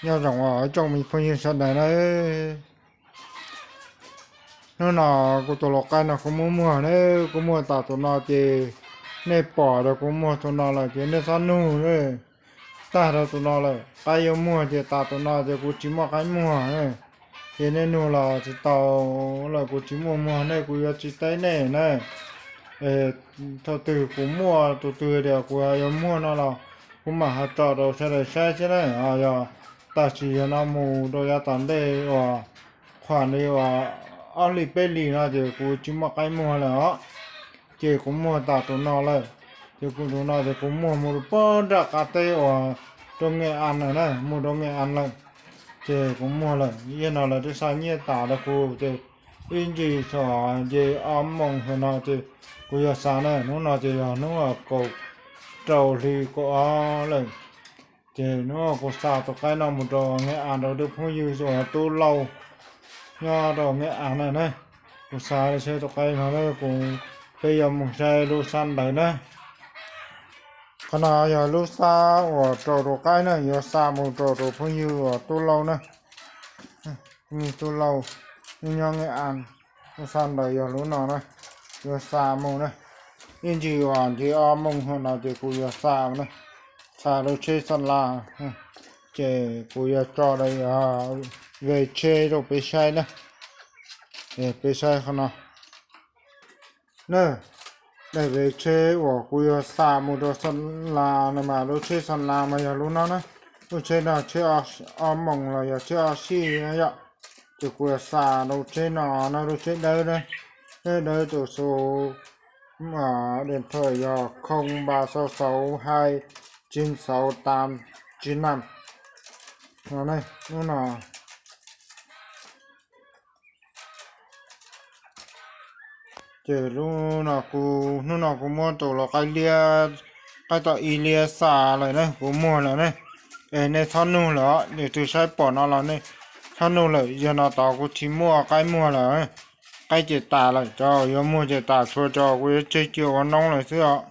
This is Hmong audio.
Nyob zoo os ib tsoom me phooj ywg sawv daws na. Hnub no kuv tus lau qaib no kuv muab muag na, kuv muag tas tus no ces nej pom rau kuv muag tus no lawm ces nej txhob nug na. Tag rau tus no lawm, qaib yuav muag ces tas tus no ces kuv tsis muaj qaib muag na. Ces nej nug los tsis tau lawm, kuv tsis muaj muag nej kuv yuav tsis teb nej na. Thaum twg kuv muaj tus twg tias kuv yuav muag no los kuv mam ho tso rau sawv daws saib thiab na. Yog tam sim yog no mus rau yav tom ntej uas qhuas li uas ob hlis peb hlis no ces kuv tsis muaj qaib muag lawm os. Ces kuv muag tas tus no lawm, ces kuv tus no ces kuv muag mus rau pem nram qab teb uas rau Nge As lawm na, mus rau Nge As lawm. Ces kuv muag lawm, yog no lawv twb xa nyiaj tas rau kuv ces ib ntsis txog nce ob moos hauv no ces kuv yog xa na, hnub no ces yog hnub kaum rau hli kaum ob lawm. Ces hnub kuv xa tus qaib no mus rau Nge As rau tus phooj ywg uas Tub Lauj nyob rau Nge As na na. Kuv xa li seb tus qaib no kuv, peb yuav mus saib lub sab ntawd na. Qhov no yog lub sab uas rau tus qaib na, yuav xa mus rau tus phooj ywg uas Tub Lauj na. Phooj ywg Tub Lauj nyob Nge As, lub sab ntawd yog lub no na, yuav xa mus na. Ib ntsis uas nce ob moos hauv no ces kuv yuav xa na, xa lub tsheb xa la, ces kuv yuav tso daim, daim tsheb rau peb saib na. Peb saib qhov no na, daim tsheb uas kuv yuav xa mus rau xa la no mas lub tsheb xa la mas yog lub no na. Lub tsheb no tsheb ob moos los yog tsheb ob sij na yom. Ces kuv yuav xa lub tsheb no na, lub tsheb dawb na, tsheb dawb tus xu điện thoại yog không ba sáu sáu hai chín sáu tám chín năm no ne. Lub no ces lub no kuv, hnub no kuv muab tus lau qaib liab, qaib tom ib liab xa lawm ne, kuv muag lawm ne. Es nej txhob nug lawm, leej twg saib pom no los nej txhob nug lawm, yog no tod kuv tsis muaj qaib muag lawm. Qaib ces tas lawm, cov yuav muag ces tas, tshuav cov kuv yuav tseg cia ua noob lawm xwb os.